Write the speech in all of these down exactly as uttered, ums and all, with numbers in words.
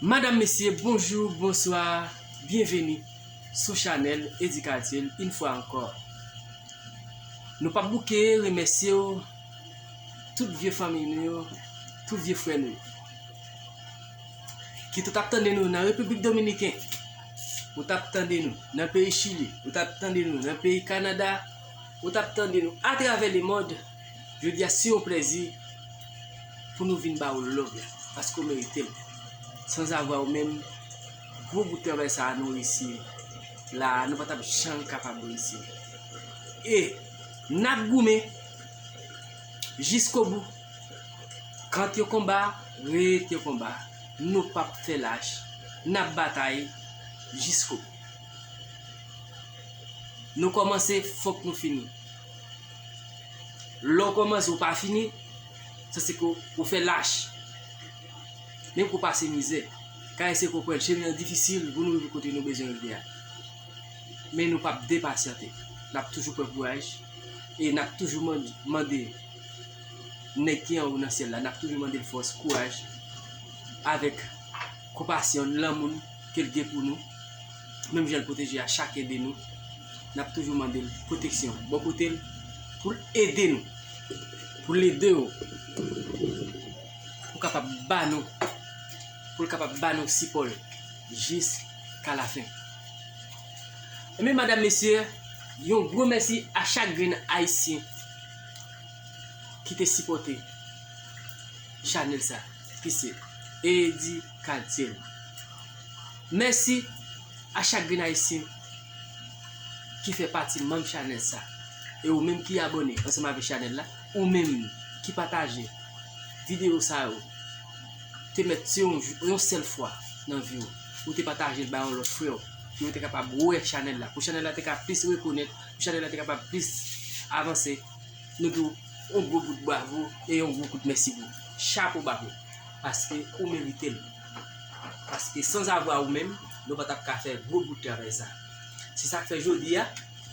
Madanm, mesye, bonjou, bonswa, byenveni sou chanèl Eddy Cartier yon fwa ankò. Nou p ap bouke remèsye w, tout vye fanmi nou yo, tout vye frè nou yo. Kit ou t ap tande nou nan Repiblik Dominiken, ou t ap tande nou nan peyi Chili, ou t ap tande nou nan peyi Kanada, ou t ap tande nou atravè lemond, jodi a se yon plèzi pou nou vin ba ou love la, paske w merite l. Sanzavwa ou menm, gwo bout travay sa a nou reyisi la a, nou pa t ap janm kapab reyisi. E n ap goumen jiskobou. Kant yon konba, ret yon konba. Nou p ap fè lach. N ap batay jiskobou. Nou kòmanse, fòk nou fini. Lè w kòmanse, ou pa fini, sa se ke ou fè lach. Menm ke w pase mizè, ka eseye konprann chemen an difisil pou nou rive kote nou bezwen rive a. Men nou p ap depasyante. N ap toujou pran kouraj e n ap toujou man- mande nèg ki anwo nan syèl la, n ap toujou mande l fòs, kouraj, avèk konpasyon, lanmou l ke l gen pou nou, menm jan l pwoteje a chak ede nou, n ap toujou mande l pwoteksyon bò kote l pou l ede nou, pou l ede w, pou kapab ba nou, pou l kapab ba nou sipò l jiska lafen. Ebyen, madanm, mesye, yon gwo mèsi a chak grenn Ayisyen ki te sipòte chanèl sa, ki se Eddy Cartier. Mèsi a chak grenn Ayisyen ki fè pati manm chanèl sa. E ou menm ki abòne ansanm avèk chanèl la, ou menm ki pataje videyo sa yo, te mèt se yon jou, yon sèl fwa nan vi w, ou te pataje l bay yon lòt frè w, pou yo te kapab wè chanèl la, pou chanèl la te ka plis rekonèt, pou chanèl la te kapab plis avanse, nou di w yon gwo bout bravo e yon gwo kout mèsi pou ou. Chapo ba pou ou, paske ou merite l. Paske sanzavwa ou menm, nou pa t ap ka fè gwo bout travay sa. Se sa k fè jodi a,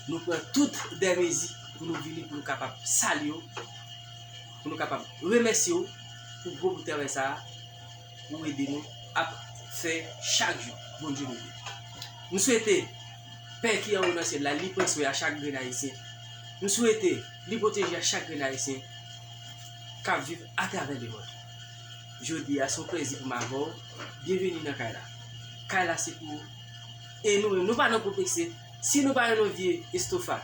nou pran tout dè mezi pou nou vini, pou nou kapab salye w, pou nou kapab remèsye w pou gwo bout travay sa a, pou ede nou ap fè chak jou. Bondye nou ye. M swete Pè ki anwo nan syèl la, li pran swen a chak grenn Ayisyen. M swete li pwoteje a chak grenn Ayisyen k ap viv atravè lemond. Jodi a, se yon plèzi pou m avè w. Byenveni nan kay la. Kay la se pou ou. E nou menm, nou pa nan konplekse. Si nou pa jwenn yon vye estofa,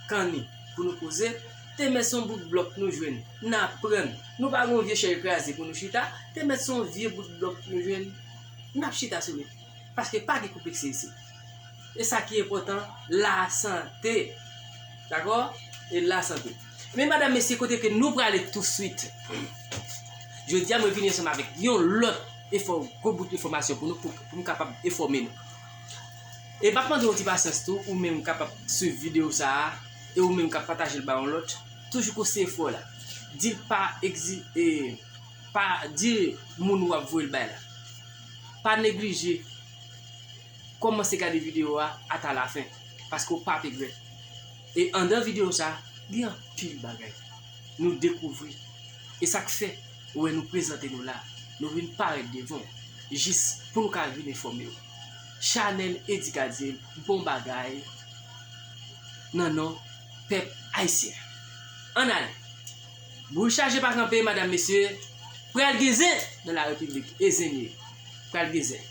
kanni, pou nou poze, te mèt se yon bout blòk nou jwenn, n a pran. Nou pa gen yon vye chèz kraze pou nou chita, te mèt se yon vye bout blòk nou jwenn, n ap chita sou li. Paske pa gen konplekse isit. E sa ki enpòtan, lasante. Dakò? E lasante. Men madanm, mesye, kote ke nou prale touswit. Jodi a, mwen vini ansanm avèk yon lòt enfò-, gwo bout enfòmasyon pou nou, pou, pou nou kapab enfòme nou. E m ap mande yon ti pasyans tou, ou menm k ap swiv videyo sa a, e ou menm k ap pataje l ba yon lòt, toujou konseye frè w la. Di l pa egzi-, e, pa di moun w ap voye l bay la. Pa neglije kòmanse gade videyo a ata lafen, paske w p ap regrèt. E anndan videyo sa, gen anpil bagay nou dekouvri. E sa k fè ou wè nou prezante nou la, nou vin parèt devan w, jis pou nou ka vin enfòme w. Chanèl Eddy Cartier, bon bagay, nan non pèp ayisyen. Ann ale. Boul chaje pa kanpe, madanm, mesye, pral gen zen nan la repiblik, e zen li ye. Pral gen zen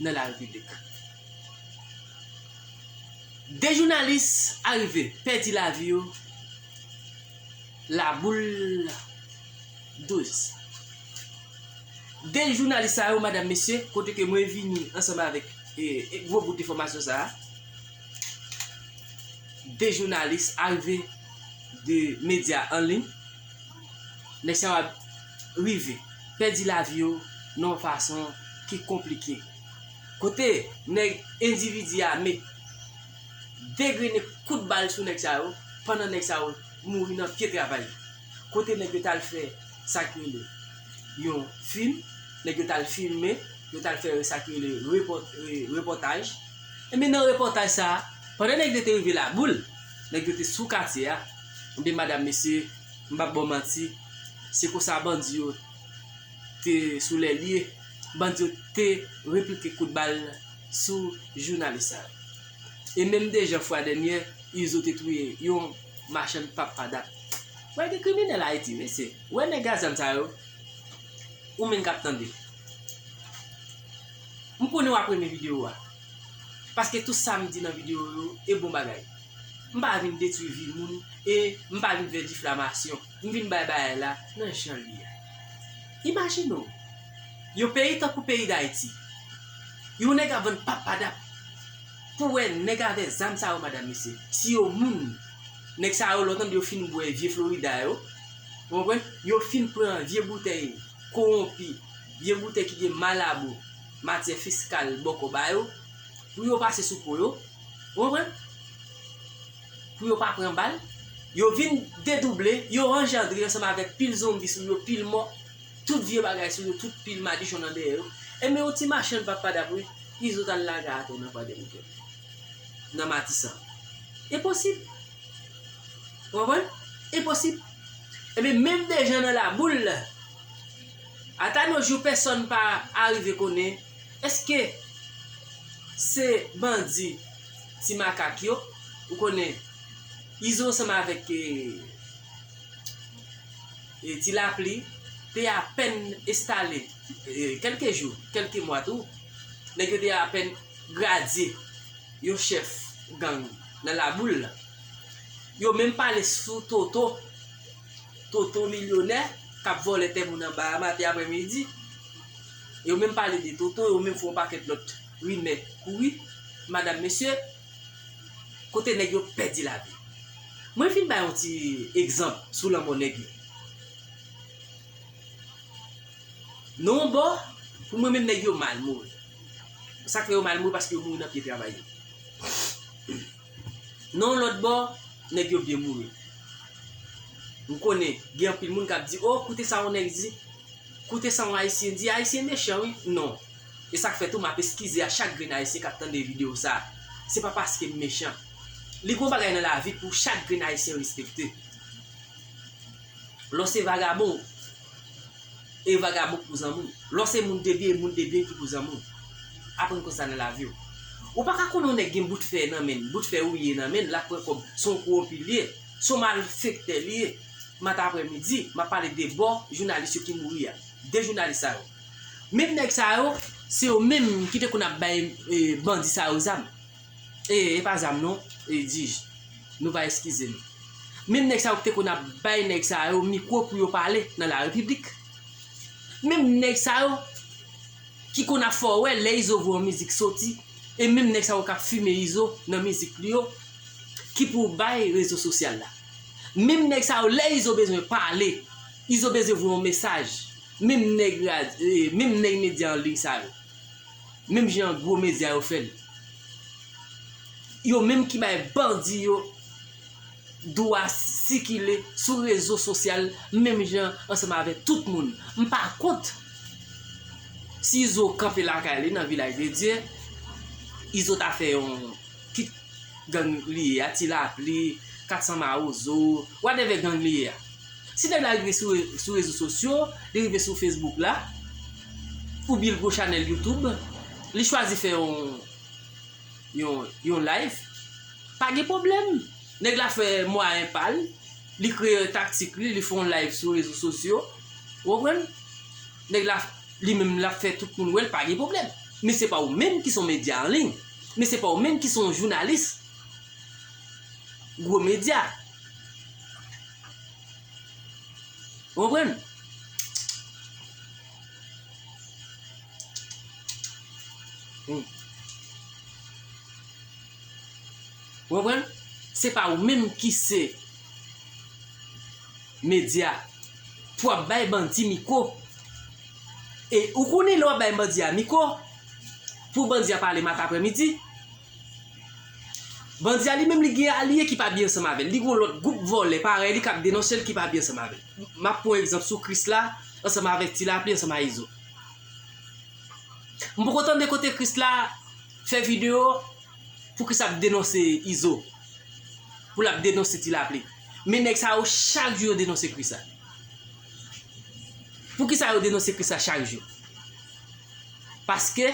nan la repiblik. De jounalis arive pèdi lavi yo, Laboul douz. De jounalis sa yo, madanm, mesye, kote ke mwen vini ansanm avèk, e, e, gwo bout enfòmasyon sa a. De jounalis arive de medya an liy. Nèg sa yo rive pèdi lavi yo nan yon fason ki konplike. Kote nèg endividi ame degrennen kout bal sou nèg sa yo, pandan nèg sa yo mouri nan pye travay yo. Kote nèg yo t al fè sa ki rele yon fim, nèg yo t al filme, yo t al fè sa ki rele repòt-, e, repòtaj. Ebyen, nan repòtaj sa a, pandan nèg yo te rive Laboul, nèg yo te sou katye a, ebyen, madanm, mesye, m p ap ba w manti, se konsa bandi yo te sou lè l ye. Bandi yo te replike kout bal sou jounalis sa yo. E menm de jan fwa dènyè, Izo te touye yon machann pap padap. Wè gen kriminèl Ayiti, mesye. Wè nèg a zam sa yo, ou menm k ap tande. M konnen w ap renmen videyo a. Paske tout sa m di nan videyo yo, e bon bagay. M pa vin detwi vi moun, e m pa vin fè difamasyon. M vin bay bagay la nan jan l ye a. Imajine w, yon peyi tankou peyi Dayiti, yon nèg ap vann pap padap. Pou wè nèg avè zam sa yo, madanm, mesye, si yo moun, nèg sa yo, lè w tande yo fin bwè vye Florida yo, ou konprann? Yo fin pran vye boutèy kowonpi, vye boutèy ki gen malabo, matyè fiskal bòkò ba yo, pou yo pase sou po yo, ou konprann? Pou yo pa pran bal, yo vin dedouble, yo anjandre ansanm avèk pil zonbi sou yo, pil mò, tout vye bagay sou yo, tout pil madichon nan dèyè yo. Enben, yon ti machann pap padap wi, Izo t al lage atè nan Kwadèboukè, nan Matisan. E posib. Ou konprann? E posib. Enben, menm de jan nan Laboul, ata nos jours, pèsonn pa arive konnen èske se bandi Ti Makak yo, ou konnen, Izo ansanm avèk, e, e, Ti Lapli te apèn enstale, e, kèlke jou, kèlke mwa tou, nèg yo te apèn gradye yon chèf gang nan Laboul la. Yo menm pale sou Toto, Toto milyonè k ap vòlè tè moun anba a maten aprèmidi. Yo menm pale de Toto, yo menm fè yon pakèt lòt rimè kouri, madanm, mesye, kote nèg yo pèdi lavi. Mwen fin bay yon ti egzanp sou lanmò nèg yo. Nan yon bò, pou mwen menm, nèg yo mal mouri. Sa k fè yo mal mouri? Paske yo mouri nan pye travay yo. Nan yon lòt bò, nèg yo byen mouri. M konnen, gen anpil moun k ap di, "O, koute sa yon nèg di, koute sa yon Ayisyen di, Ayisyen mechan wi." Non. E sa k fè tou, m ap eskize a chak grenn Ayisyen k ap tande videyo sa a. Se pa paske m mechan. Li gon bagay nan lavi pou chak grenn Ayisyen respekte. Lè w se vagabon, e vagabon k pou zanmi w. Lè w se moun debyen, e moun debyen ki pou zanmi w. Aprann konsa nan lavi w. Ou pa ka konnen yon nèg gen bout fè nan men l, bout fè wouye nan men l, l ap pran kòb, se yon kowonpi l ye, se yon malfektè l ye. Maten aprèmidi, m ap pale de bò jounalis yo ki mouri a. De jounalis sa yo. Menm nèg sa yo, se yo menm ki te konn ap bay, e, bandi sa yo zam. E, e pa zam non, e, di, nou va eskize m. Menm nèg sa yo ki te konn ap bay nèg sa yo mikwo pou yo pale nan larepiblik. Menm nèg sa yo ki konn ap fè w wè lè Izo voye yon mizik soti, e menm nèg sa yo k ap fimen Izo nan mizik li yo, ki pou bay rezo sosyal la. Menm nèg sa yo, lè Izo bezwen pale, Izo bezwen voye yon mesaj, menm nèg rad-, e, menm nèg medya an liy sa yo. Menm jan gwo medya yo fè l. Yo menm ki bay bandi yo dwa sikile sou rezo sosyal, menm jan ansanm avèk tout moun. M pa kont si Izo kanpe lakay li nan Vilaj de Dye, Izo ta fè yon kit gang li ye a, Ti Lapli, Kat San Mawozo, whatever gang li ye a. Si nèg la rive sou, sou rezo sosyo, li rive sou Facebook la, oubyen l gwo chanèl YouTube, li chwazi fè yon, yon, yon live, pa gen pwoblèm. Nèg la fè mwayen pa l, li kreye taktik li, li fè yon live sou rezo sosyo, ou konprann? Nèg la, li menm, l ap fè tout moun wè l, pa gen pwoblèm. Men se pa ou menm ki se yon medya an liy. Men se pa ou menm ki se yon jounalis gwo medya. Ou konprann? Hmm. Ou konprann? Se pa ou menm ki se medya pou w ap bay bandi mikwo. E ou konnen lè w ap bay bandi a mikwo, pou bandi a pale maten aprèmidi, bandi a li menm li gen alye ki pa byen ansanm avè l. Li gen yon lòt gwoup vòlè parèy li k ap denonse l ki pa byen ansanm avè l. M ap pran yon egzanp sou Krisla ansanm avèk Ti Lapli ansanm a Izo. M poko tande kote Krisla fè videyo pou Krisla ap denonse Izo. Pou l ap denonse Ti Lapli. Men nèg sa yo chak jou yo denonse Krisla. Poukisa yo denonse Krisla chak jou? Paske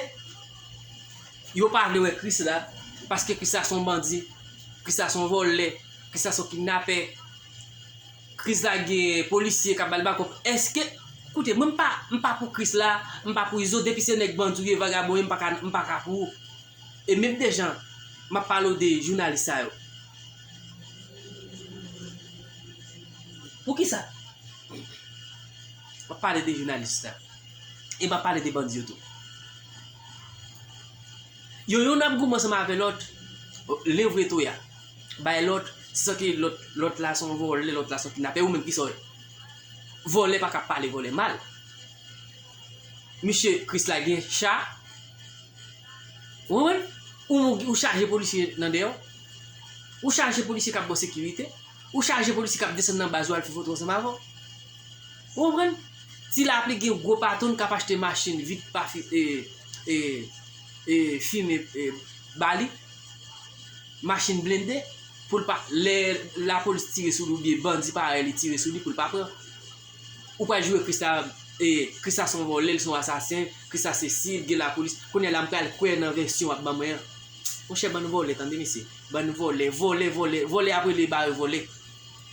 yo pa vle wè Krisla, paske Krisla se yon bandi, Krisla se yon vòlè, Krisla se yon kidnapè, Krisla gen polisye k ap ba l bakòp. Èske, koute, mwen m pa, m pa pou Krisla, m pa pou Izo, depi se nèg bandi ou ye, vagabon ye, m pa ka, m pa ka pou ou. E menm de jan, m ap pale w de jounalis sa yo. Poukisa? M ap pale de jounalis la. E m ap pale de bandi yo tou. Yo youn ap goumen ansanm avè lòt, len vre toya. Bay lòt, se sa ke lòt, lòt la se yon vòlè, lòt la se yon kidnapè, ou menm ki sa w ye? Vòlè pa ka pale vòlè mal. Misye Krisla gen cha. Ou konprann? Ou, ou chaje polisye nan dèyè w. Ou chaje polisye k ap ba w sekirite. Ou chaje polisye k ap desann nan baz ou al fè foto ansanm avè w. Ou konprann? Ti lapli gen gwo paton k ap achte machin vit pa fi, e, e, e, fimen, e, ba li. Machin blende pou l pa, lè lapolis tire sou li oubyen bandi parèy li tire sou li pou l pa pran. Ou pral joure Krisla, e, Krisla se yon vòlè, l se yon asasen, Krisla sesi, l gen lapolis. Kounye a la m pral kwè nan vèsyon w ap ban mwen an. Monchè, bann vòlè, tande mesye. Bann vòlè, vòlè, vòlè, vòlè ap rele bare vòlè.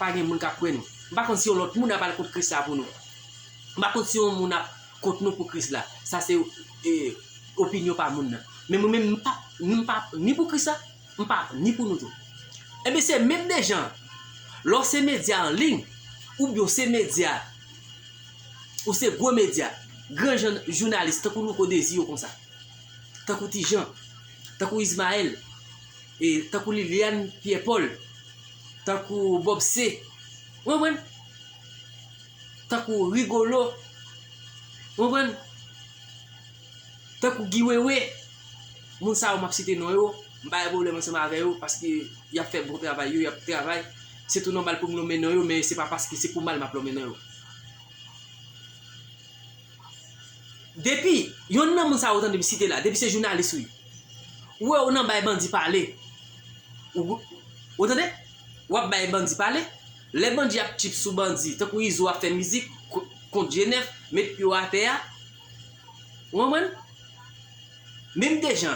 Pa gen moun k ap kwè nou. M pa konn si yon lòt moun ap al kont Krisla pou nou. M pa konn si yon moun ap kont nou pou Krisla. Sa se, e, opinyon pa moun nan. Men mwen menm, m pa, m pa ni pou Krisla, m pa ni pou nou tou. Ebyen, se menm de jan, lè w se medya an liy, oubyen w se medya, ou se gwo medya, gran jan jounalis, tankou Louko Désir yo konsa, tankou Ti Jan, tankou Ismaël, e, tankou Liliane Pierre Paul, tankou Bob C. Ou konprann? Tankou Rigolo. Ou konprann? Tankou Guy Wewe. Moun sa yo m ap site non yo, m pa gen pwoblèm ansanm avè yo, paske y ap fè bon travay yo, y ap travay. Se tou nòmal pou m lonmen non yo, men se pa paske se pou mal m ap lonmen non yo. Depi yonn nan moun sa yo tande m site la, depi se jounalis wi, ou wè w nan bay bandi pale. Ou, ou tande? W ap bay bandi pale. Lè bandi ap tchip sou bandi, tankou Izo ap fè mizik ko-, kont G nèf, met pye w atè a. Ou konprann? Menm de jan,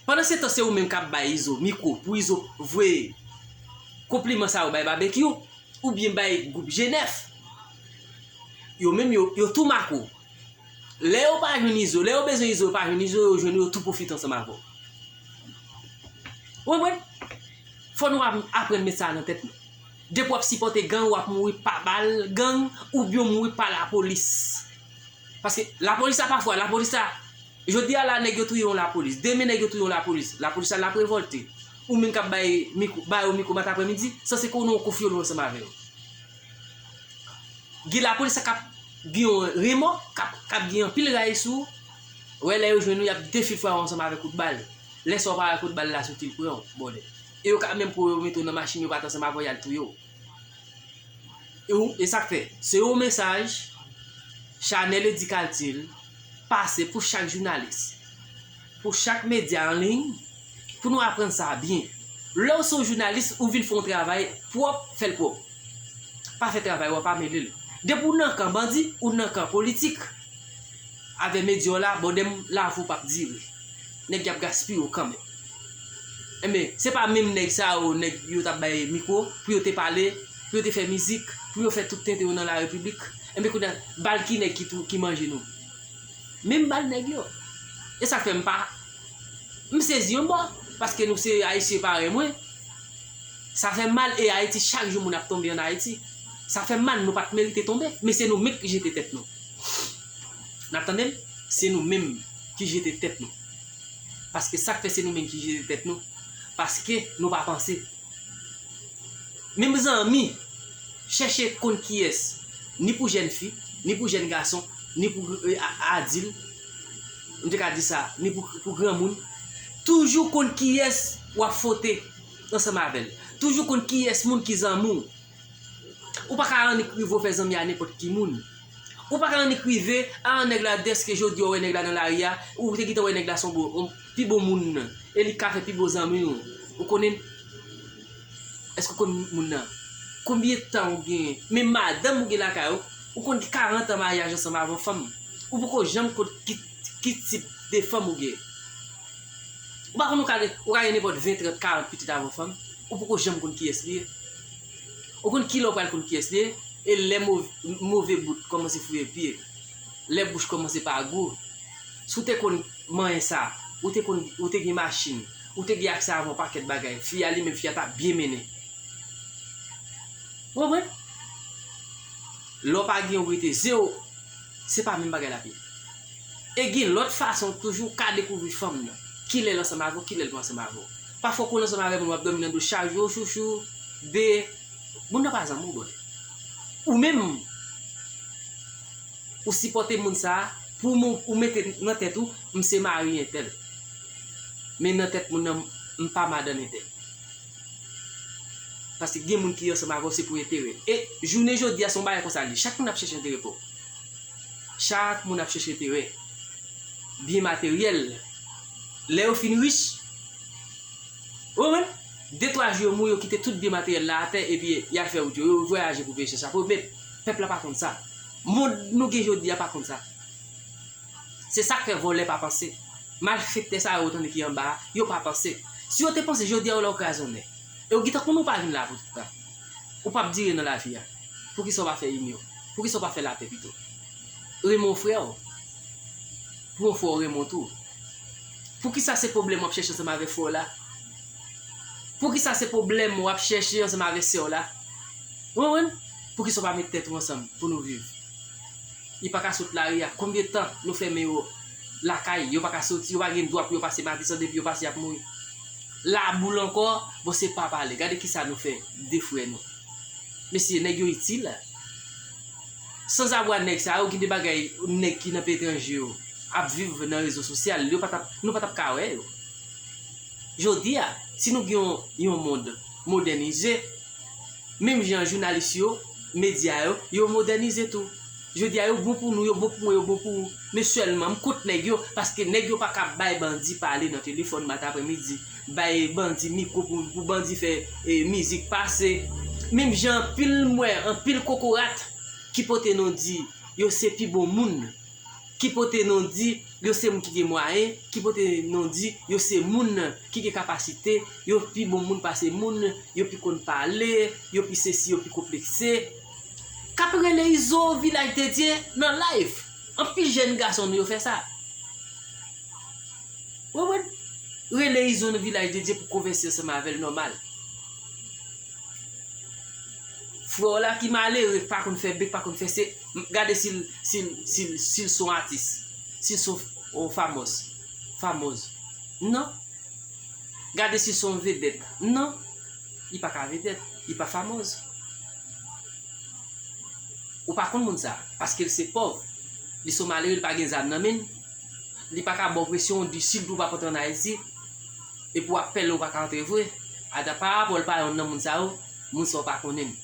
pandan se tan se ou menm k ap bay Izo mikwo pou Izo voye konpliman sa yo bay Babekyou, oubyen bay gwoup G nèf. Yo menm yo, yo tou mako. Lè yo pa jwenn Izo, lè yo bezwen Izo, yo pa jwenn Izo, yo jwenn ou, yo tou pwofite ansanm avè w. Ou konprann? Fò nou ap-, aprann met sa nan tèt nou. Depi w ap sipòte gang, w ap mouri pa bal gang, oubyen w mouri pa lapolis. Paske lapolis la pafwa, lapolis la, jodi a la nèg yo touye yon lapolis, demen nèg yo touye yon lapolis, lapolis la l ap revòlte. Ou menm k ap bay mikwo, ba yo mikwo maten aprèmidi, sanse ke w nan yon konfyolo ansanm avè yo. Gen lapolis la k ap gen yon remò, k ap, k ap gen anpil ray sou ou. Wè lè yo jwenn ou, y ap defilfwa w ansanm avèk kout bal. Lè sa w pa wè kout bal la soti, l pran w, bòdè. E yo ka menm pran w, yo mete w nan machin, yo pa t ansanm avè w, y al touye w. E w, e sa k fè, se yon mesaj Chanèl Eddy Kaltil pase pou chak jounalis, pou chak medya an liy, pou nou aprann sa byen. Lè w se yon jounalis, ou vin fè yon travay pwòp, fè l pwòp. Pa fè travay w a, pa mele l. Depi w nan kan bandi, ou nan kan politik, avè medya w la, bòdè m, lavi w p ap dire. Nèg y ap gaspiye w kanmenm. Enben, se pa menm nèg sa yo, nèg yo t ap bay mikwo, pou yo te pale, pou yo te fè mizik, pou yo fè tout tenten yo nan larepiblik. Enben, kounye a, bal ki nèg ki tou, ki manje nou? Menm bal nèg yo. E sa k fè m pa, m sezi yon bò, paske nou se Ayisyen parèy mwen. Sa fè m mal, e Ayiti, chak jou moun ap tonbe ann Ayiti. Sa fè m mal, nou pa t merite tonbe, men se nou menm ki jete tèt nou. N ap tande m? Se nou menm ki jete tèt nou. Paske sa k fè se nou menm ki jete tèt nou, paske nou pa panse. Menm zanmi, chèche konn kiyès, ni pou jèn fi, ni pou jèn gason, ni pou, e, a-, adil, m te ka di sa, ni pou, pou granmoun. Toujou konn kiyès w ap fwote ansanm avè l. Toujou konn kiyès moun ki zanmi w. Ou pa ka annik rive w fè zanmi a nenpòt ki moun. Ou pa ka annik rive, a, nèg la, dèske jodi a w wè nèg la nan lari a, ou te gentan wè nèg la se yon bon, yon pi bon moun nan. E li ka fè pi bon zanmi w. Ou konnen, èske w konn moun nan? Konbyen tan w genyen? Menm madanm ou gen lakay ou, ou konn gen karant an maryaj ansanm avè yon fanm. Ou poko janm konn ki, ki tip de fanm ou gen. Ou pa konn ou ka gen, ou ka gen nenpòt ven, trant, karant pitit avè yon fanm, ou poko janm konn kiyès li ye. Ou konn kilè ou pral konn kiyès li ye, e lè mov-, move bout kòmanse fouye pye, lè bouch kòmanse pa gou, si w te konn manyen sa, ou te konn, ou te gen machin, ou te gen aksè avè yon pakèt bagay, fi a li menm, fi a t ap byen mennen. Ou konprann? Lè w pa gen, ou rete zewo, se pa menm bagay la ap ye. E gen lòt fason toujou w ka dekouvri fanm nan. Kilè l ansanm avè w, kilè l pa ansanm avè w. Pafwa w konn ansanm avè moun w ap dòmi nan do chak jou, chouchou, be, moun nan pa zanmi w, brother. Ou menm, ou sipòte moun sa a, pou moun, ou mete nan tèt ou, m se mari entèl. Men nan tèt moun nan, m pa madanm entèl. Paske gen moun ki ansanm avè w, se pou enterè. E jounen jodi a, se yon bagay konsa li. Chak moun ap chèche enterè pa w. Chak moun ap chèche enterè. Byen materyèl. Lè yo fin rich, ou konprann? De twa jou yo mouri, yo kite tout byen materyèl la atè, epi y al fè wout yo. Yo vwayaje pou peye chèch la. Pou pèp, pèp la pa konn sa. Mond nou gen jodi a pa konn sa. Se sa k fè vòlè pa panse. Malfektè sa yo tande ki anba a, yo pa panse. Si yo te panse jodi a, yo la yo kraze yon nèg. E yo gentan konnen ou pa vin la pou tout tan. Ou p ap dire nan lavi a. Poukisa w pa fè inyon? Poukisa w pa fè lapè pito? Renmen yon frè w. Pou yon frè w renmen w tou. Poukisa se pwoblèm w ap chèche ansanm avèk frè w la? Poukisa se pwoblèm w ap chèche ansanm avèk sè w la? Ou konprann? Poukisa w pa met tèt ou ansanm pou nou viv? Li pa ka sot lari a. Konbyen tan nou fèmen yo lakay? Yo pa ka soti, yo pa gen dwa pou yo pase Matisan, depi yo pase y ap mouri. Laboul ankò, bon se pa pale. Gade kisa nou fè de frè nou. Mesye, nèg yo itil. Sanzabwa nèg sa yo, gen de bagay nèg ki nan peyi etranje yo ap viv nan rezo sosyal, yo pa t ap, nou pa t ap ka wè yo. Jodi a, si nou gen yon, yon mond modènize, menm jan jounalis yo, medya yo, yo modènize tou. Jodi a, yo bon pou nou, yo bon pou mwen, yo bon pou ou. Men sèlman, m kont nèg yo, paske nèg yo pa ka bay bandi pale nan telefòn maten, aprèmidi, bay bandi mikwo pou, pou bandi fè, e, mizik pase. Menm jan anpil, m wè anpil kokorat ki pote non di yo se pi bon moun, ki pote non di yo se moun ki gen mwayen, ki pote non di yo se moun ki gen kapasite, yo pi bon moun pase moun, yo pi konn pale, yo pi sesi, yo pi konplekse, k ap rele Izo Vilaj Dedye nan live. Anpil jèn gason nou yo fè sa. Ou konprann? Rele Izo nan Vilaj Dedye pou konvèse ansanm avè l nòmal. Frè w la ki malere, pa konn fè bèk, pa konn fè se, gade si l, si l, si l, si l se yon atis, si l se yon famòs, famòz. Non. Gade si l se yon vedèt. Non. Li pa ka vedèt, li pa famòz. Ou pa konn moun sa, paske l se pòv. Li se yon malere, li pa gen zam nan men l. Li pa ka ba w presyon, di si l di w p ap antre ann Ayiti, epi w ap pè l ou pa ka antre vre. Ada parapòl pa yonn nan moun sa yo, moun sa yo pa konnen l.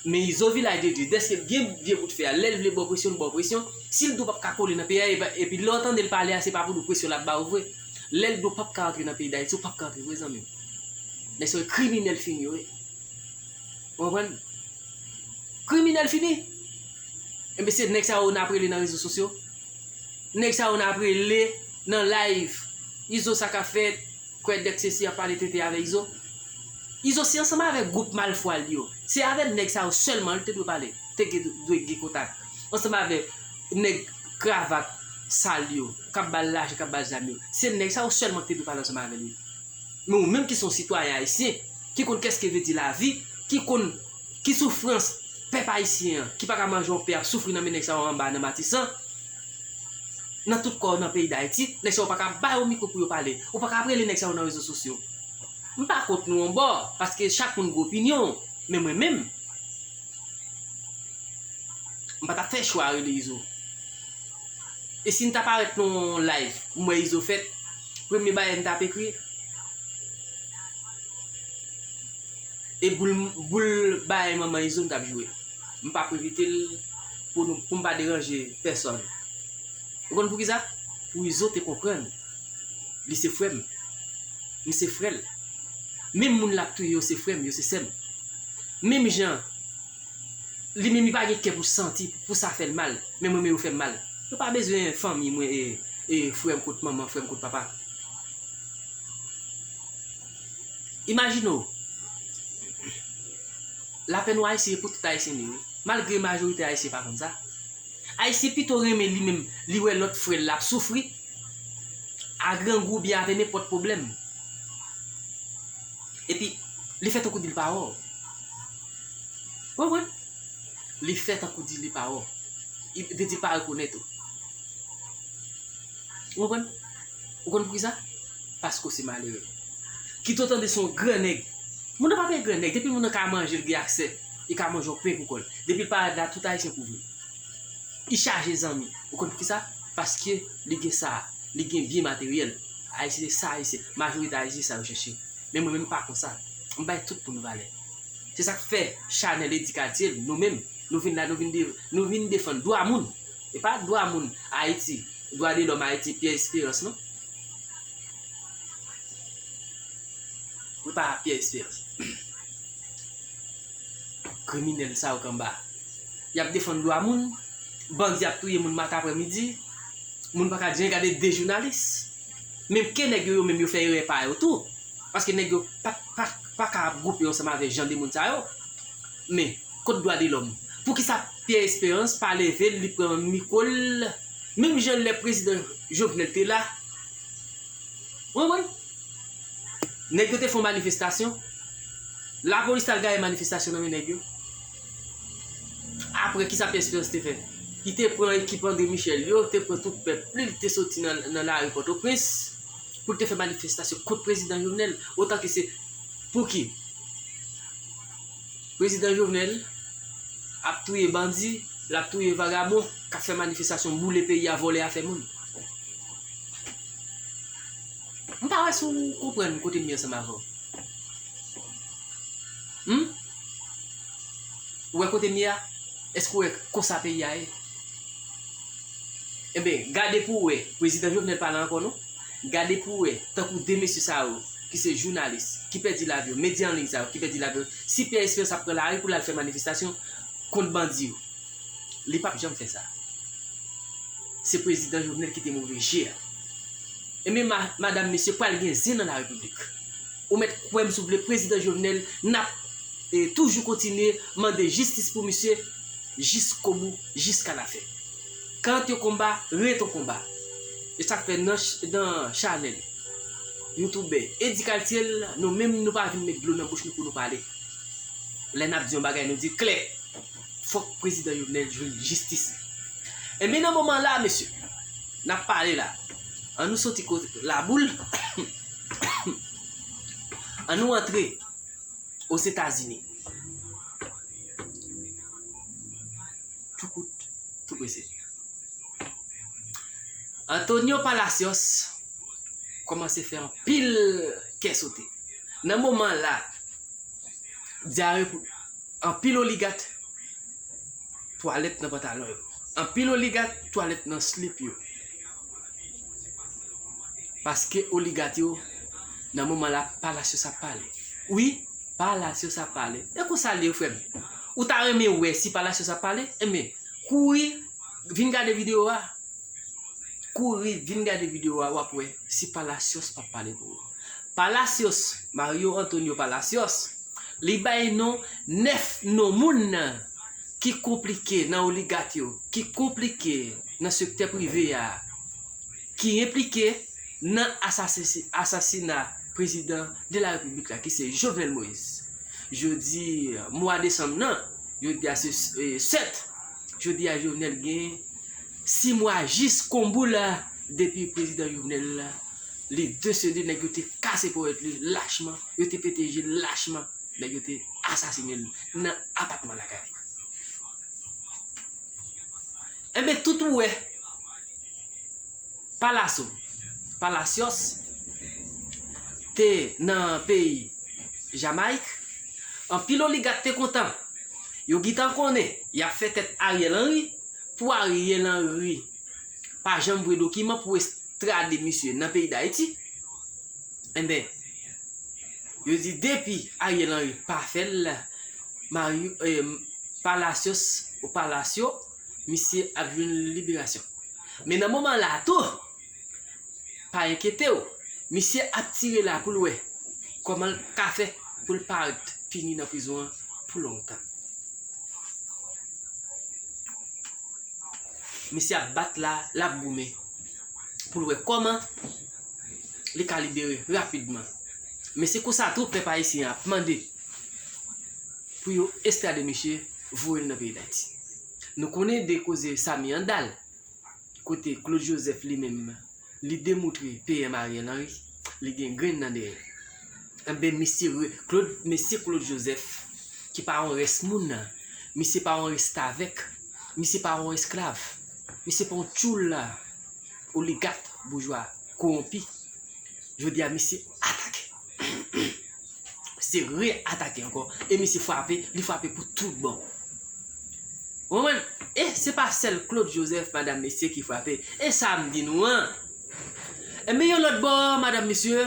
Men Izo Vilaj Dedye, dèske l gen vye bout fè a, lè l vle ba w presyon, l ba w presyon. Si l di w p ap ka kole nan peyi a, epi, epi lè w tande l pale a, se pa pou di w presyon l ap ba w vre. Lè l di w p ap ka antre nan peyi Dayiti, ou p ap ka antre vre, zanmi m. Nèg sa yo kriminèl fini yo ye. Ou konprann? Kriminèl fini. Enben, se nèg sa yo n ap rele nan rezo sosyo. Nèg sa yo n ap rele nan live. Izo, sa k ap fèt? Kwè Dèk Sesi ap pale tenten avè Izo. Izo, se ansanm avèk gwoup malfwa l yo. Se avèk nèg sa yo sèlman l te dwe pale. Te gen, dwe gen kontak. Ansanm avèk nèg kravat sal yo, k ap ba l lajan, k ap ba l zam yo. Se nèg sa yo sèlman ki te dwe pale ansanm avè l wi. Men ou menm ki se yon sitwayen ayisyen, ki konn kès ke vle di lavi, ki konn ki soufrans pèp ayisyen an, ki pa ka manje yon pen ap soufri nan men nèg sa yo anba nan Matisan, nan tout kò nan peyi Dayiti, nèg sa yo pa ka ba yo mikwo pou yo pale. Ou pa ka ap rele nèg sa yo nan rezo sosyo. M pa kont nou yon bò, paske chak moun gen opinyon, men mwen menm, m pa t ap fè chwa rele Izo. E si n ta parèt nan yon live, m wè Izo fèt, premye bagay m t ap ekri, e boul, boul bagay manman Izo m t ap jwe. M p ap repete l pou nou, pou m pa deranje pèsòn. Ou konn poukisa? Pou Izo te konprann. Li se frè m. M se frè l. Menm moun l ap touye yo se frè m, yo se sè m. Menm jan, li menm li pa gen kè pou santi, pou sa fè l mal. Men mwen menm yo fè m mal. Yo pa bezwen fanmi mwen, e, E frè m kont manman, frè m kont papa. Imajine w, lapenn w Ayisyen e pou tout Ayisyen li ye, wi. Malgre majorite Ayisyen pa konn sa. Ayisyen pito renmen li menm, li wè lòt frè l la ap soufri, a grangou oubyen avè nenpòt pwoblèm. Epi, li fè tankou di l pa wè w. Ou konprann? Li fè tankou di li pa wè w. Li, li di l pa rekonèt ou. Ou konprann? Ou konn poukisa? Paske w se malere. Kite w tande se yon gran nèg. Moun nan pa pa yon gran nèg. Depi moun nan ka manje, l gen aksè, li ka manje yon pen pou kò l. Depi l parèt la, tout Ayisyen kouvri l. Li chaje zanmi. Ou konn poukisa? Paske li gen sa. Li gen byen materyèl. Ayisyen se sa, Ayisyen. Majorite Ayisyen se sa yo chèche. Men mwen menm m pa konsa. M bay tout moun valè. Se sa k fè chanèl Eddy Cartier, nou menm, nou vin la, nou vin de, nou vin defann dwa moun. E pa dwa moun Ayiti, dwa de lòm Ayiti, Pierre Espérance, non. Wi, pa Pierre Espérance. Kriminèl sa yo k anba. Y ap defann dwa moun, bandi ap touye moun maten aprèmidi, moun pa ka di anyen, gade de jounalis. Menm ke nèg yo, yo menm yo fè erè pa yo tou. Paske nèg yo pa, pa, pa ka ap gwoupe yo ansanm avè jan de moun sa yo. Men, kot dwa de lòm? Poukisa Pierre Espérance pa leve l, li pran mikwo l, menm jan lè prezidan Jovenel te la? Ou konprann? Nèg yo te fè yon manifestasyon. Lapolis t al gaye manifestasyon nan men nèg yo. Apre, kisa Pierre Espérance te fè? Li te pran ekip André Michel yo, te pran tout pèp li, li te soti nan, nan lari Pòtoprens pou l te fè manifestasyon kont prezidan Jovenel. Otan ke se pou ki? Prezidan Jovenel ap touye bandi, l ap touye vagabon, k ap fè manifestasyon, boule peyi a, vòlè afè moun. M pa wè si w konprann kote m ye ansanm avè w. Hmm? Ou wè kote m ye a? Èske w wè konsa peyi a ye? Enben, gade pou w wè, prezidan Jovenel pa la ankò non. Gade pou w wè, tankou de mesye sa yo, ki se jounalis, ki pèdi lavi yo, medya an liy sa yo, ki pèdi lavi yo, si Pierre Espérance ap pran lari pou l al fè manifestasyon kont bandi yo, li p ap janm fè sa. Se prezidan Jovenel ki te move je a. Enben, ma-, madam, mesye, pral gen zen nan larepiblik. Ou mèt kwè m si w vle, prezidan Jovenel, n ap, e, toujou kontinye mande jistis pou misye jiskobou, jiskalafen. Quand yo konba, ret yon konba. E sa k fè nan ch-, nan chanèl youtubè Eddy Cartier, nou menm nou pa vin met dlo nan bouch nou pou nou pale. Lè n ap di yon bagay, nou di klè. Fòk prezidan Jovenel jwenn jistis li. Enben, nan moman la, mesye, n ap pale la. An nou soti kote laboul. An nou antre Ozetazini. Tou kout, tou prese. Antonio Palacios kòmanse fè anpil kè sote. Nan moman la, dyare pou anpil oligat twalèt nan pantalon yo. Anpil oligat twalèt nan slip yo. Paske oligat yo, nan moman la, Palacios ap pale. Wi, Palacios ap pale. E konsa l ye, frè m. Ou ta renmen wè si Palacios ap pale? Enben, kouri, vin gade videyo a. Kouri, vin gade videyo a, w ap wè si Palacios p ap pale pou ou. Palacios, Mario Antonio Palacios, li bay non nèf non moun ki konplike nan oligat yo, ki konplike nan sektè prive a, ki enplike nan asasisi-, asasina prezidan de la repiblik la, ki se Jovenel Moïse. Jodi mwa desanm nan, jodi a se, e, sèt, jodi a Jovenel gen sis mwa jis konbou la depi prezidan Jovenel la, li desede, nèg yo te kase ponyèt li lachman, yo te pete je l lachman, nèg yo te asasinen l nan apatman lakay li. Enben, tout ou wè, Palaso, Palacios te nan peyi Jamayik, anpil oligat te kontan. Yo gentan konnen y ap fè tèt Ariel Henry pou Ariel Henry pa janm voye dokiman pou estrade misye nan peyi Dayiti. Enben, yo di depi Ariel Henry pa fè l, Mario, eh, Palacios ou Palacio, misye ap jwenn liberasyon. Men nan moman la tou, pa enkyete w. Misye ap tire la pou l wè kòman l ka fè pou l pa ret pini nan prizon an pou lontan. Misye ap bat la, l ap goumen pou l wè kòman li ka libere rapidman. Men se konsa tou pèp ayisyen an ap mande pou yo estrade misye, voye l nan peyi Dayiti. Nou konnen de koze Samy Andal, kote Claude Joseph li menm, li demoutre P M Ariel Henry, li gen grenn nan dèyè. Enben, mesye Re-, Claude, mesye Claude Joseph, ki pa yon rès moun nan, misye pa yon restavèk, misye pa yon esklav, misye pa yon tchoul la, oligak, boujwa, kowonpi. Jodi a, misye atake. Se re-atake ankò. E misye frape, li frape pou tout bon. Ou konprann? E se pa sèl Claude Joseph, madanm, mesye, ki frape. E sa m di nou an. Enben, yon lòt bò, madanm, mesye,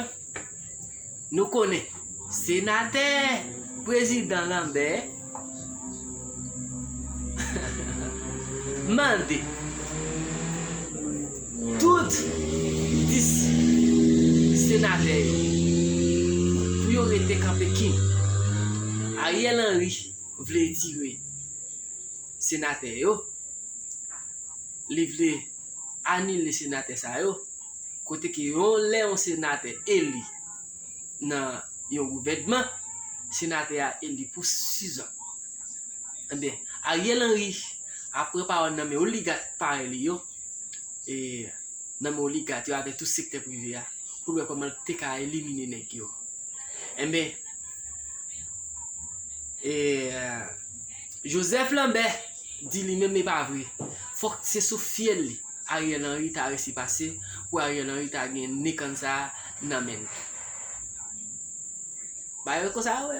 nou konnen. Senatè, prezidan Lambert, mande tout dis senatè yo pou yo rete kanpe kin. Ariel Henry vle etire senatè yo, li vle anile senatè sa yo, kote ke yon lè yon senatè eli nan yon gouvènman, senatè a eli pou sis zan. Enben, Ariel Henry ap pran pawòl nan men oligak parèy li yo, e nan men oligak yo avèk tout sektè prive a, pou l wè kòman l te ka elimine nèg yo. Enben, e, Joseph Lambert di li menm e pa vre. Fòk se sou fyèl li Ariel Henry ta resi pase pou Ariel Henry ta gen nen kann sa a nan men l. Bagay konsa, wè.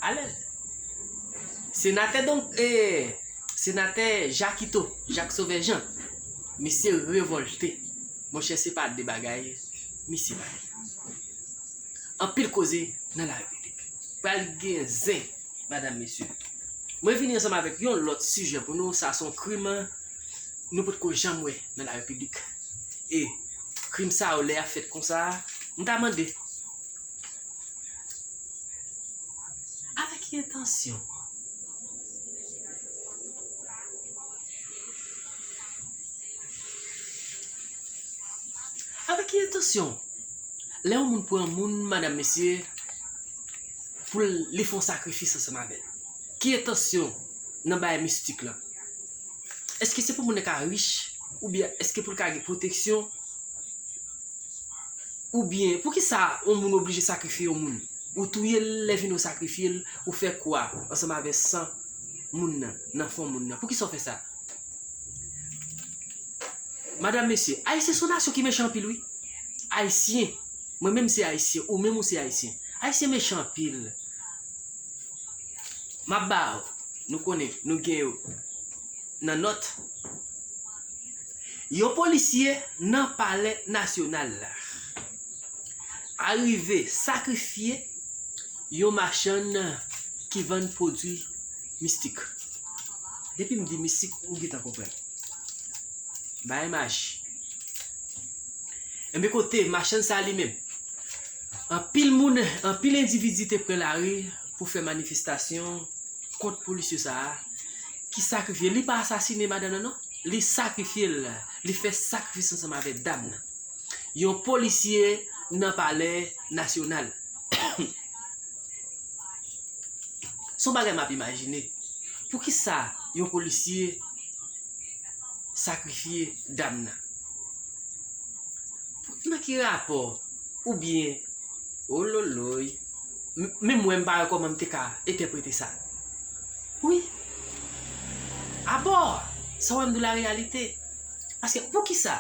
Alèz. Senatè donk, e, senatè Jakito, Jacques Sauveur Jean, misye revòlte. Monchè, se pa de bagay misye bay. Anpil koze nan larepiblik. Pral gen zen, madanm, mesye. Mwen vini ansanm avèk yon lòt sijè pou nou. Sa se yon krim nou potko janm wè nan larepiblik. E krim sa yo, lè y ap fèt konsa, m ta mande, avèk ki entansyon? Avèk ki entansyon? Lè yon moun pran moun, madanm, mesye, pou l, li fè yon sakrifis ansanm avè l, ki entansyon nan bagay mistik lan? Èske se pou moun nan ka rich? Oubyen èske pou l ka gen pwoteksyon? Oubyen, poukisa yon moun oblije sakrifye yon moun? Ou touye l, lè vini ou sakrifye l, ou fè kwa ansanm avè san moun nan, nan fon moun nan. Poukisa w fè sa? Madanm, mesye, Ayisyen se yon nasyon ki mechan anpil, wi. Ayisyen, mwen menm se Ayisyen, ou menm ou se Ayisyen. Ayisyen mechan anpil. M ap ba w, nou konnen, nou gen yo nan nòt. Yon polisye nan Palè Nasyonal la arive sakrifye yon machann ki vann pwodui mistik. Depi m di mistik, ou gentan konprann. Bagay maji. Enben, kote machann sa li menm, anpil moun, anpil endividi te pran lari pou fè manifestasyon kont polisye sa a ki sakrifye. Li pa asasine madanm nan, non. Li sakrifye l. Li fè sakrifis ansanm avèk dam nan. Yon polisye nan Palè Nasyonal. Se yon bagay m ap imajine. Poukisa yon polisye sakrifye dam nan? Nan ki rapò? Oubyen, ololoy. M-, menm mwen, m pa wè kòman m te ka entèprete sa. Wi. Abò, sa w wè m di w la reyalite. Paske, poukisa?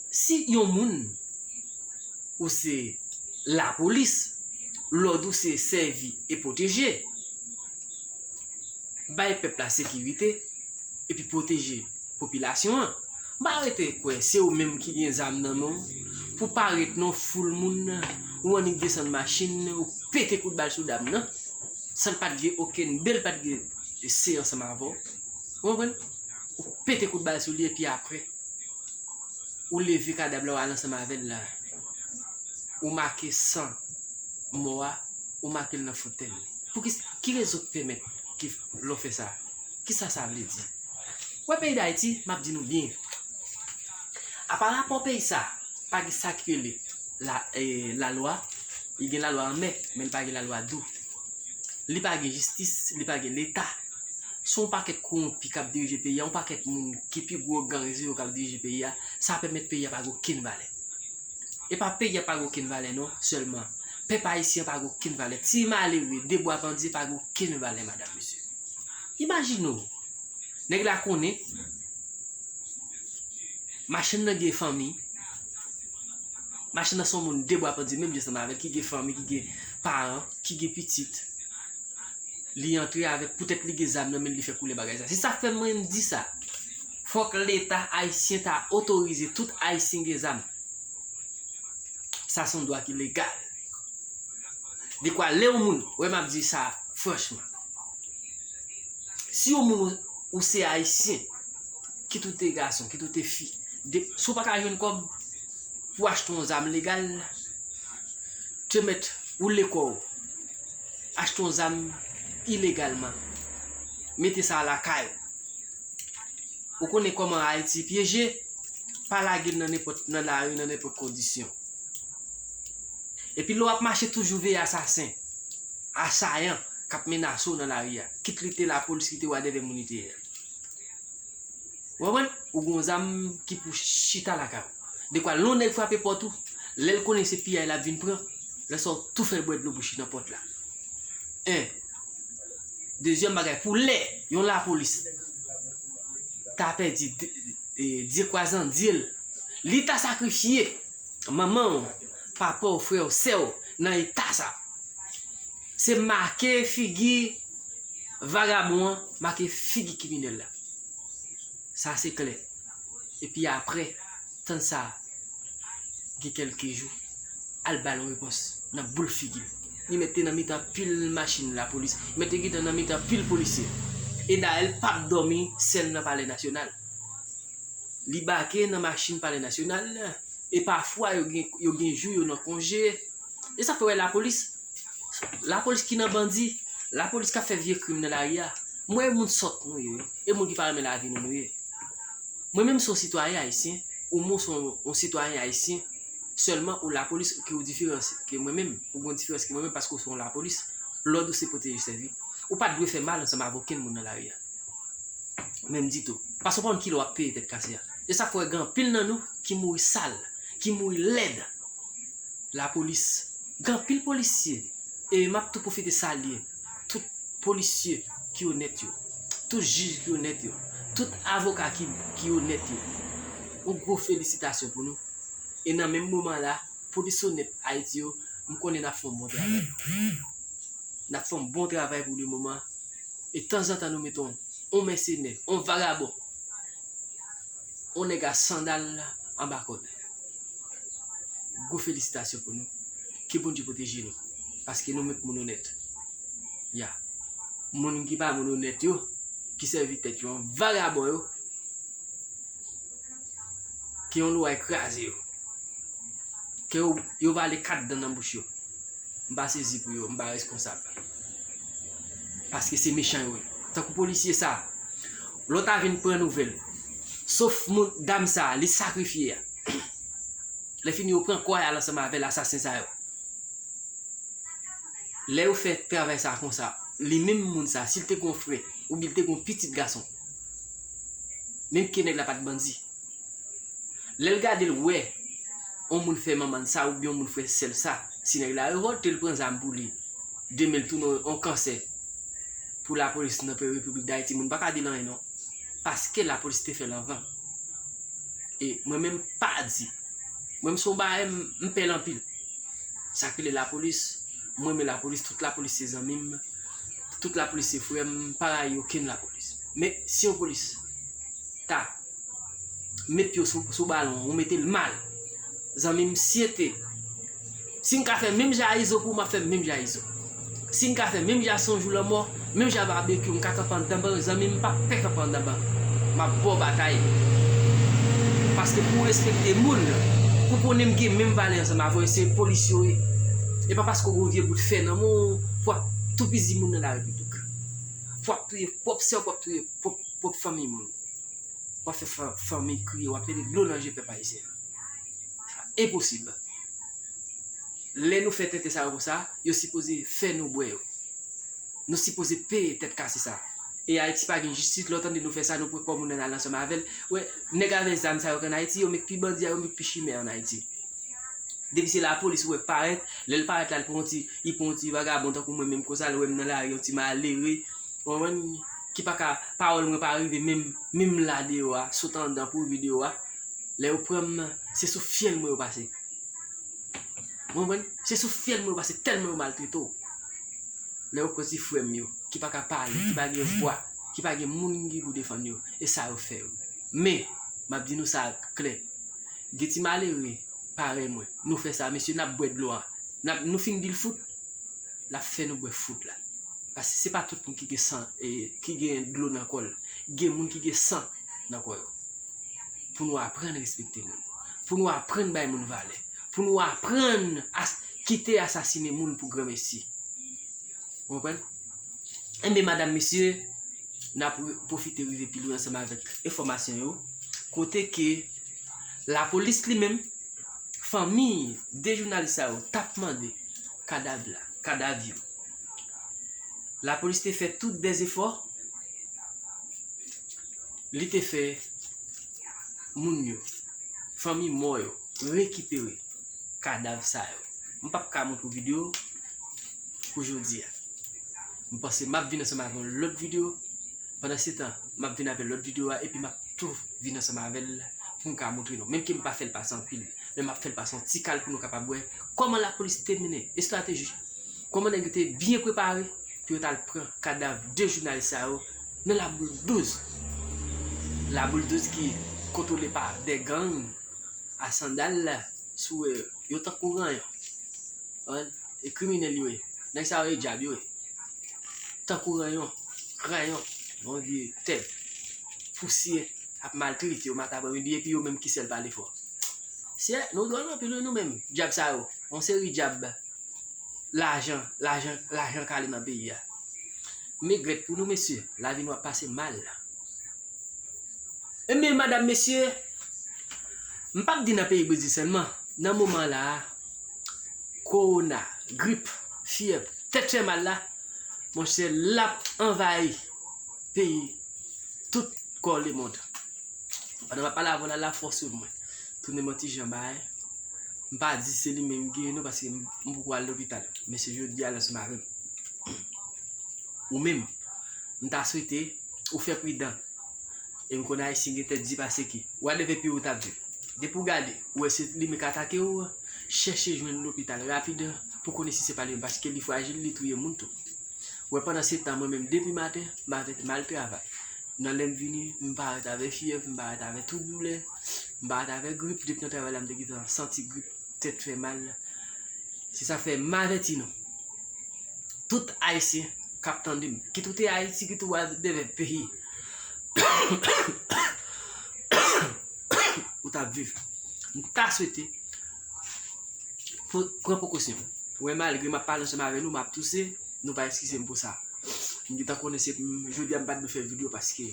Si yon moun, ou se lapolis, lòd ou se sèvi e pwoteje, bay pèp la sekirite, epi pwoteje popilasyon an. M pa rete kwè se ou menm ki gen zam nan men w pou parèt nan foul moun, ou annik desann machin, ou pete kout bal sou dam nan, san l pa t gen okenn, bèl pa t gen se ansanm avè w. Ou konprann? Ou pete kout bal sou li epi apre, ou leve kadav la, ou al ansanm avè l la. Ou make san mò a, ou make l nan fontèn. Pou ki, ki rezon k pèmèt ke lè w fè sa? Kisa sa vle di? Wè peyi Dayiti, m ap di nou byen. Apa rapò peyi sa, pa gen sa ki rele la, eh, lalwa. Li gen lalwa anmè, men li pa gen lalwa dou. Li pa gen jistis, li pa gen leta. Se yon pakèt kowonpi k ap dirije peyi a, yon pakèt moun ki pi gwo gang se yo k ap dirije peyi a. Sa pèmèt peyi a pa gen okenn valè. E pa peyi a pa gen okenn valè non, sèlman pèp ayisyen an pa gen okenn valè. Ti malere, de bwa pandye pa gen okenn valè, madanm, mesye. Imajine w, nèg la konnen machann nan gen fanmi, machann nan se yon moun de bwa pandye, menm jan ansanm avè l, ki gen fanmi, ki gen paran, ki gen pitit. Li antre avèk, poutèt li gen zam nan men l, li fè koulè bagay sa. Se sa k fè mwen m di sa. Fòk leta ayisyen ta otorize tout ayisyen gen zam. Sa se yon dwa ki legal. Dekwa lè yon moun, wè m ap di sa franchman. Si yon moun ou, ou se ayisyen, kit ou te gason, kit ou te fi, de, si w pa ka jwenn kòb pou achte yon zam legal, te mèt woule kò w, achte yon zam ilegalman, mete sa lakay ou. Ou konnen kòman Ayiti pyeje, pa lage l nan nenpòt, nan lari, nan nenpòt kondisyon. Epi lè w ap mache, toujou veye asasen, asayan k ap menase w nan lari a. Kit li te lapolis, kit li whatever moun li te ye a. Ou konprann? Ou gon zam ki pou chita lakay ou. Dekwa lè yon nèg frape pòt ou, lè l konnen se piyay l ap vin pran, lè sa w tou fè l bwè dlo bouch li nan pòt la. En. Dezyèm bagay, pou lè yon lapolis ta pèdi de, e, dye kwazandye l, li ta sakrifye manman w, papa w, frè w, sè w nan eta sa. Se make figi vagabon an, make figi kriminèl la. Sa se klè. Epi apre, tann sa gen kèlke jou, al ba l yon repons nan boul figi l. Li mèt te nan mitan pil machin lapolis, li mèt te gentan nan mitan pil polisye. E dayè, l p ap dòmi sèl nan Palè Nasyonal. Li bake nan machin Palè Nasyonal, e pafwa yo gen, yo gen jou yo nan konje. E sa fè w wè lapolis, lapolis ki nan bandi, lapolis k ap fè vye krim nan lari a. M wè moun sòt nou ye, wi. E moun ki pa renmen lavi nou, nou ye. Mwen menm se yon sitwayen ayisyen, ou mwen se yon, yon sitwayen ayisyen, sèlman ou lapolis ki ou diferans ke mwen menm, ou gen diferans ke mwen menm paske ou se yon lapolis, lòd ou se pwoteje sèvi. Ou pa t dwe fè mal ansanm avèk okenn moun nan lari a. Menm ditou. Paske w pa konn kilè w ap peye tèt kase a. E sa k fè w wè gen anpil nan nou ki mouri sal, ki mouri lèd. Lapolis. Gen anpil polisye. E m ap tou pwofite salye tout polisye ki onèt yo, tout jij ki onèt yo, tout avoka ki, ki onèt yo. Yon gwo felisitasyon pou nou. E nan menm moman la, polis onèt Ayiti yo, m konnen n ap fè yon bon travay. N ap fè yon bon travay pou le moman. E tanzantan nou mete yon, yon mèsenè, yon vagabon, yon nèg a sandal anba kòd. Gwo felisitasyon pou nou. Ke Bondye pwoteje nou. Paske nou menm moun onèt. Ya. Moun ki pa moun onèt yo, ki sèvi tèt yo an vagabon yo, ke yon lwa kraze yo. Ke yo, yo vale kat dan nan bouch yo. M pa sezi pou yo, m pa reskonsab. Paske se mechan yo ye. Tankou polisye sa, lè w ta vin pran nouvèl, sof moun, dam sa, li sakrifye a. Lè fini, yo pran kò a, y al ansanm avè l, asasen sa yo. Lè yo fè travay sa konsa, li menm moun sa, si l te gon frè, oubyen l te gon pitit gason, menm ke nèg la pa t bandi, lè l gade l wè yon moun fè manman l sa, oubyen yon moun fè sè l sa, si nèg la revòlte, l pran zam pou li, demen l tounen yon kansè pou lapolis nan peyi Repiblik Dayiti, moun pa ka di l anyen non. Paske lapolis te fè l anvan. E mwen menm pa di. Mwen m se yon bagay, m, m pè l anpil. Sa k rele lapolis, mwen renmen lapolis, tout lapolis se zanmi m, tout lapolis se frè m, m pa rayi okenn lapolis. Men si yon polis ta met pye w sou, sou balon, ou mete l mal, zanmi m, si e te, si m ka fè menm jan a Izo pou ou, m ap fè menm jan a Izo. Si m ka fè menm jan a Sonjou Lanmò, menm jan a Babekyou, m ka kanpe anndan ban, zanmi m, m p ap pè kanpe anndan ban. M ap ba w batay. Paske pou w respekte moun, pou konnen m gen menm valè ansanm avè w, se polis yo ye. E pa paske w gen yon vye bout fè nan men w, pou w ap toupizi moun nan lari piblik. Pou w ap touye pwòp sè w, pou w ap touye pwòp, pwòp fanmi moun. W ap fè fa-, fanmi kriye, w ap mete dlo nan je pèp ayisyen an. Enposib. Lè nou fè tenten sa yo konsa, yo sipoze fè nou bwè yo. Nou sipoze peye tèt kase sa. E Ayiti pa gen jistis, lè w tande nou fè sa, nou pran kò moun nan al ansanm avè l. Wè, nèg avè zam sa yo k ann Ayiti, yo met pi bandi a, yo met pi chimè ann Ayiti. Depi se lapolis ou wè k parèt, lè l parèt la, l pran yon ti, li pran yon ti vagabon tankou mwen menm konsa, l wè m nan lari, yon ti malere, w konprann, ki pa ka, pawòl mwen pa rive menm, menm la deyò a, sot anndan pou rive deyò a. Lè yo pran m, se sou fyèl mwen yo pase. Ou konprann? Se sou fyèl mwen yo pase tèlman yo maltrete w. Lè yo pran ti frè m yo, ki pa ka pale, ki pa gen vwa, ki pa gen moun ki pou defann yo, e sa yo fè yo. Men, m ap di nou sa klè. Gen ti malere, parèy mwen, nou fè sa, mesye, n ap bwè dlo a. N ap, nou fin di l fout, l ap fè nou bwè fout la. Paske se pa tout moun ki gen san, e, ki gen dlo nan kò l. Gen moun ki gen san nan kò yo. Pou nou aprann respekte moun. Pou nou aprann bay moun valè. Pou nou aprann as-, kite asasinen moun pou granmesi. Ou konprann? Enben, madam, mesye, n ap re-, pwofite rive pi lwen ansanm avèk enfòmasyon yo. Kote ke lapolis li menm, fanmi de jounalis sa yo t ap mande kadav la, kadav yo. Lapolis te fè tout dèzefò, li te fè moun yo, fanmi mò yo, rekipere kadav sa yo. M p ap ka montre w videyo pou jodi a. M panse m ap vin ansanm avè yon lòt videyo. Pandan se tan, m ap vin avè lòt videyo a, epi m ap tou vin ansanm avè l pou m ka montre nou. Menm ke m pa fè l pase anpil, men m ap fè l pase yon ti kal pou nou kapab wè kòman lapolis te mennen estrateji, kòman nèg yo te byen prepare pou yo t al pran kadav de jounalis sa yo nan Laboul douz. Laboul douz ki kontwole pa de gang a sandal sou, e, yo tankou ranyon. Konprann? E kriminèl yo ye. Nèg sa yo e dyab yo ye. Tankou ranyon, ranyon, yon vye tèt pousyè ap maltrete yo maten apre midi, epi yo menm ki sèl pale fò. Sye, nou dwòl anpil wi nou menm, dyab sa yo. Yon seri dyab lajan, lajan, lajan kale nan peyi a. M regrèt pou nou, mesye, lavi nou ap pase mal. Enben, madam, mesye, m p ap di nan peyi Brezil sèlman, nan moman la a, kowona, grip, fyèv, tèt fè mal la, monchè, l ap anvayi peyi tout kò lemonn. Pandan m ap pale avè w la, lafòs sou mwen. Tounen m yon ti jan bay. M pa di se li menm ki genyen non, paske m, m poko al lopital. Men se jodi a l ansanm avè m. Ou menm, m ta swete ou fè pridan. E m konn Ayisyen gen tèt di pase ki. Whatever peyi w t ap viv. Depi w gade, ou wè se li menm k atake w, chèche jwenn lopital rapid pou konnen si se pa li menm, paske li frajil, li touye moun tou. Ou wè, pandan se tan, mwen menm, depi maten, m avèk mal travay. Nan lè m vini, m parèt avèk fyèv, m parèt avèk tout doulè, m parèt avèk grip. Depi nan travay la, m te gentan santi grip, tèt fè mal. Se sa k fè m avèti nou. Tout Ayisyen k ap tande m, kit ou te Ayiti, kit ou whatever peyi ou t ap viv, m ta swete pran prekosyon. Ou wè, malgre m ap pale ansanm avè nou, m ap touse, nou va eskize m pou sa. M gentan konnen se, jodi a m pa t dwe fè videyo paske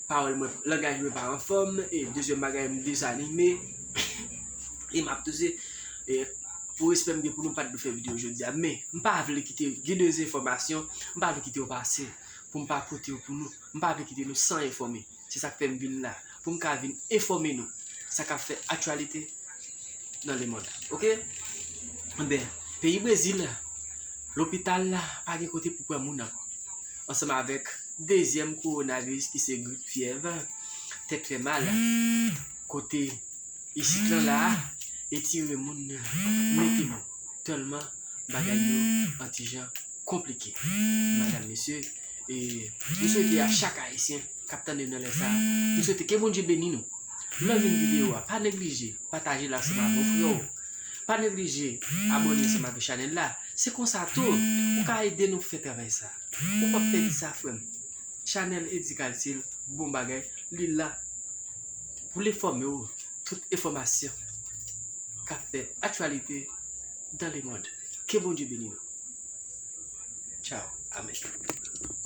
pawòl mwen, langaj mwen pa anfòm, e dezyèm bagay, m dezanime, e m ap touse, e pou respè m gen pou nou, m pa t dwe fè videyo jodi a, men m pa vle kite gen dezenfòmasyon, m pa vle kite yo pase pou m pa pote yo pou nou, m pa vle kite nou san enfòme. Se sa k fè m vin la, pou m ka vin enfòme nou sa k ap fè aktyalite nan lemonn. Oke? Enben, peyi Brezil, lopital la pa gen kote pou pran moun ankò. Ansanm avèk dezyèm kowonaviris ki se grip, fyèv, tèt fè mal, kote isit lan la, etire moun, mete moun. Tèlman bagay yo yon ti jan konplike. Madam, mesye, e, nou swete a chak Ayisyen k ap tande m nan lè sa a, nou swete ke Bondye beni nou. Lè w jwenn videyo a, pa neglije pataje l ansanm avè yon frè w. Pa neglije abòne ansanm avè chanèl la. Se konsa tou, ou ka ede nou fè travay sa. Ou p ap pèdi sa, frè m. Chanèl Eddy Calcil, bon bagay. li la pou l enfòme w tout enfòmasyon k ap fè aktyalite dans le monde. Ke Bondye beni nou. Tchao. Amèn.